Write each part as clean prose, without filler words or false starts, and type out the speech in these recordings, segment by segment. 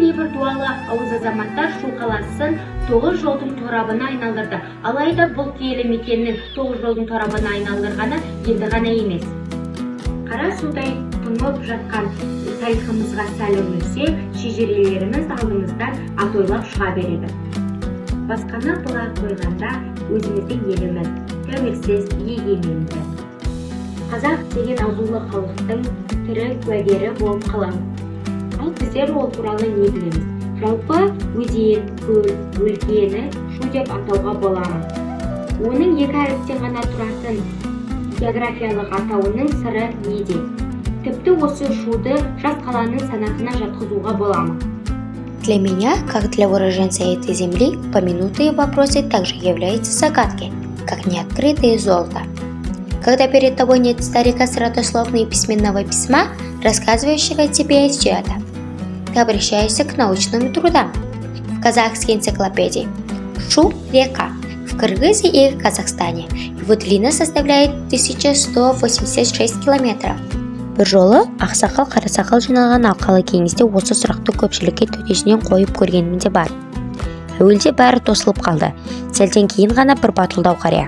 Небір дуалы ауыз азаматтар Шу қаласын тоғыз жолдың торабына айналдырды. Алайда бұл киелі мекеннің тоғыз жолдың торабына айналдырғаны енді ғана емес. Қара судай тұнып жатқан тарихымызға сәл үңілсек, шежірелеріміз алдымыздан атойлап шыға береді. Басқаны былай қойғанда, өзіміздің еліміз тәуелсіз, егеменді. Қазақ деген азулы халықтың тірі куәгері болып қаламыз. Ал біздер ол туралы не білеміз? Жалпы өзен, көл, өлкені Шу деп атауға бола ма? Оның екі әріптен ғана тұратын географиялық атауының сыры неде? Тіпті осы Шуды жас қаланың санатына жатқызуға бола ма? Для меня, как для уроженца этой земли, упомянутые вопросы также являются загадкой, как неоткрытое золото. Когда перед тобой нет старика с родословной и письменного письма, рассказывающего тебе все это, ты обращаешься к научным трудам. В казахской энциклопедии Шу – река в Кыргызии и Казахстане. Его длина составляет 1186 километров. Бір жолы ақсақал, қарасақал жиналған алқалы кеңесте осы сұрақты көпшілікке төтесінен қойып көргенім де бар. Әуелде бәрі тосылып қалды. Сәлден кейін ғана бір батылдау қария: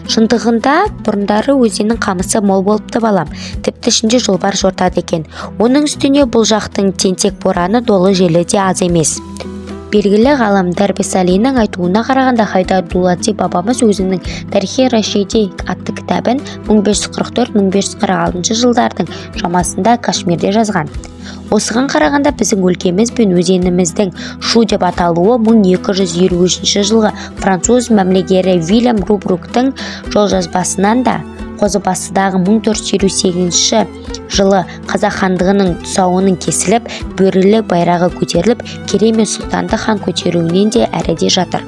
«Шындығында, бұрындары өзеннің қамысы мол болыпты, балам. Тіпті ішінде жолбарыс жортады екен. Оның үстіне бұл жақтың тентек бораны, долы желі де аз емес». Белгілі ғалым Дәрбесалинің айтуына қарағанда, Хайдар Дулати бабамыз өзінің «Тарихи Рашиди» атты кітабын 1544-1546 жылдардың шамасында Кашмирде жазған. Осыған қарағанда, біздің өлкеміз бен өзеніміздің Шу деп аталуы 1253 жылғы француз мәмілегері Вильям Рубруктың жолжазбасынан да, Қозыбасыдағы 1458 жылы Қазақ хандығының тұсауының кесіліп, бөрілі байрағы көтеріліп, Керей мен Сұлтанды хан көтеруінен де әріде жатыр.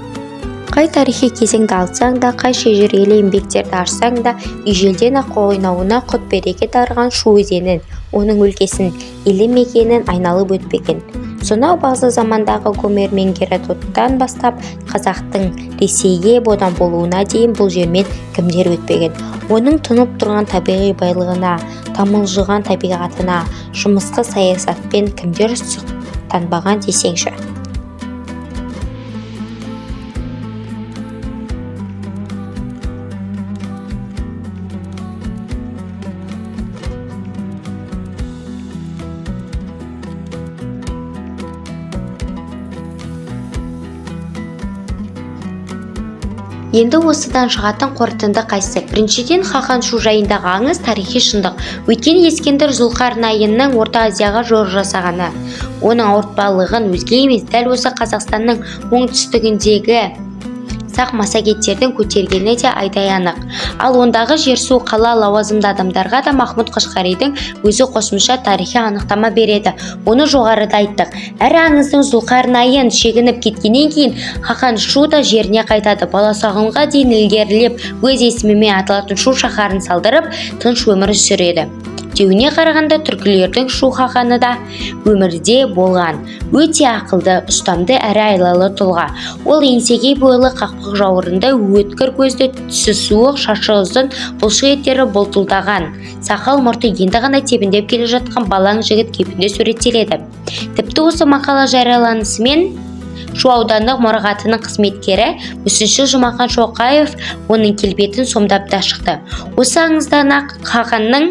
Қай тарихи кезеңді алсаң да, қай шежірелі еңбектерді ашсаң да, ежелден-ақ қойнауына құт-береке дарыған Шу өзенін, оның өлкесін, елді мекенін айналып өтпеген. Сонау бағзы замандағы Гомер мен Геродоттан бастап қазақтың Ресейге бодан болуына дейін бұл жермен кімдер өтпеген? Оның тұнып тұрған табиғи байлығына, тамылжыған табиғатына жымысқы саясатпен кімдер сұқтанбаған десеңші! Енді осыдан шығатын қорытынды қайсы? Біріншіден, Хақан Шу жайындағы аңыз тарихи шындық. Өйткені Ескендір Зұлқарнайынның Орта Азияға жорық жасағаны, оның ауыртпалығын өзге емес, дәл осы Қазақстанның оңтүстігіндегі сақ массагеттердің көтергені де айдай анық. Ал ондағы жер-су, қала, лауазымды адамдарға да Махмұд Қашқаридің өзі қосымша тарихи анықтама береді. Оны жоғарыда айттық. Әрі аңыздың Зұлқарнайын шегініп кеткеннен кейін Хақан Шу да жеріне қайтады, Баласағұнға дейін ілгерілеп, өз есімімен аталатын Шу шаһарын салдырып, тыныш өмір сүреді деуіне қарағанда, түркілердің Шу хақаны да өмірде болған өте ақылды, ұстамды әрі айлалы тұлға. Ол еңсегей бойлы, қақпақ жауырынды, өткір көзді, түсі суық, шашы ұзын, бұлшық еттері бұлтылдаған, сақал мұрты енді ғана тебіндеп келе жатқан балаң жігіт кейпінде суреттеледі. Тіпті осы мақала жарияланысымен Шу аудандық мұрағатының қызметкері, мүсінші Жұмақан Шоқаев оның келбетін сомдап та шықты. Осы аңыздан-ақ хақанның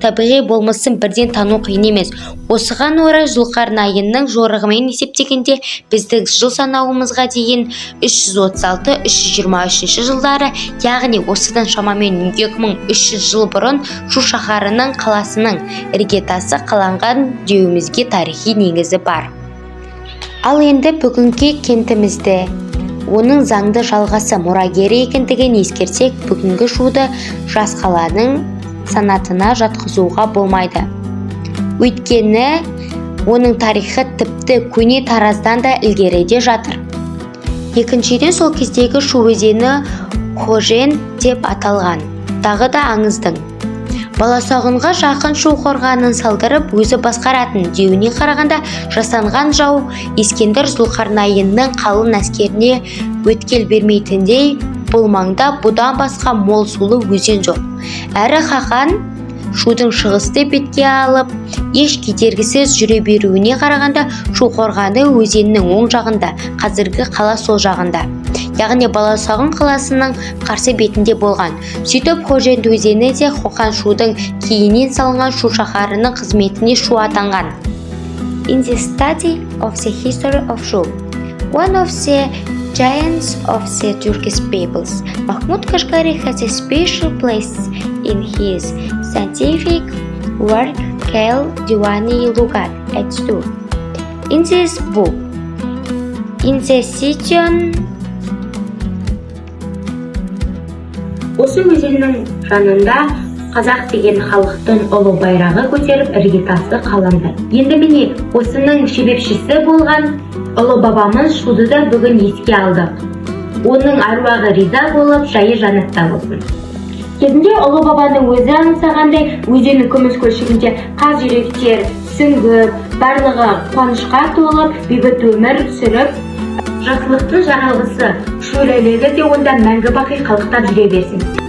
табиғи болмысын бірден тану қиын емес. Осыған орай Зұлқарнайынның жорығымен есептегенде, біздің жыл санауымызға дейін 336-323 жылдары, яғни осыдан шамамен 2300 жыл бұрын Шу шаһарының, қаласының іргетасы қаланған деуімізге тарихи негізі бар. Ал енді бүгінгі кентімізді оның заңды жалғасы, мұрагері екендігін ескерсек, бүгінгі Шуды жас қаланың санатына жатқызуға болмайды. Өйткені оның тарихы тіпті көне Тараздан да ілгеріде жатыр. Екіншіден, сол кездегі Шу өзені Хожен деп аталған. Тағы да аңыздың Баласағұнға жақын Шу қорғанын салдырып, өзі басқаратын деуіне қарағанда, жасанған жау Ескендір Зұлқарнайынның қалың әскеріне өткел бермейтіндей, бұл маңда бұдан басқа мол сулы өзен жоқ. Әрі хақан Шудың шығысты бетке алып, еш кедергісіз жүре беруіне қарағанда, Шу қорғаны өзеннің оң жағында, қазіргі қала сол жағында, яғни Баласағұн қаласының қарсы бетінде болған. Сөйтіп, Хожент өзені де Хоқан Шудың кейіннен салынған Шу шаһарының қызметіне Шу атанған. In the study of the history of Shu, one of the giants of the Turkish peoples, Mahmud Kashgari has a special place in his scientific work called Diwani Lugat at 2. In this book, in the section Осы өзеннің жанында қазақ деген халықтың ұлы байрағы көтеріп, іргетасы қаланды. Енді, міне, осының себепшісі болған ұлы бабамыз Шуды да бүгін еске алдық. Оның әруағы риза болып, жайы жәннатта болсын. Кезінде ұлы бабаның өзі аңсағандай, өзеннің күміс көлшігінде қаз үйректер сүңгіп, барлығы қуанышқа толып, бейбіт өмір сүріп, жақсылықтың жаралғысы шөлелегі де онда мәңгі бақи қалықтап жүре берсін.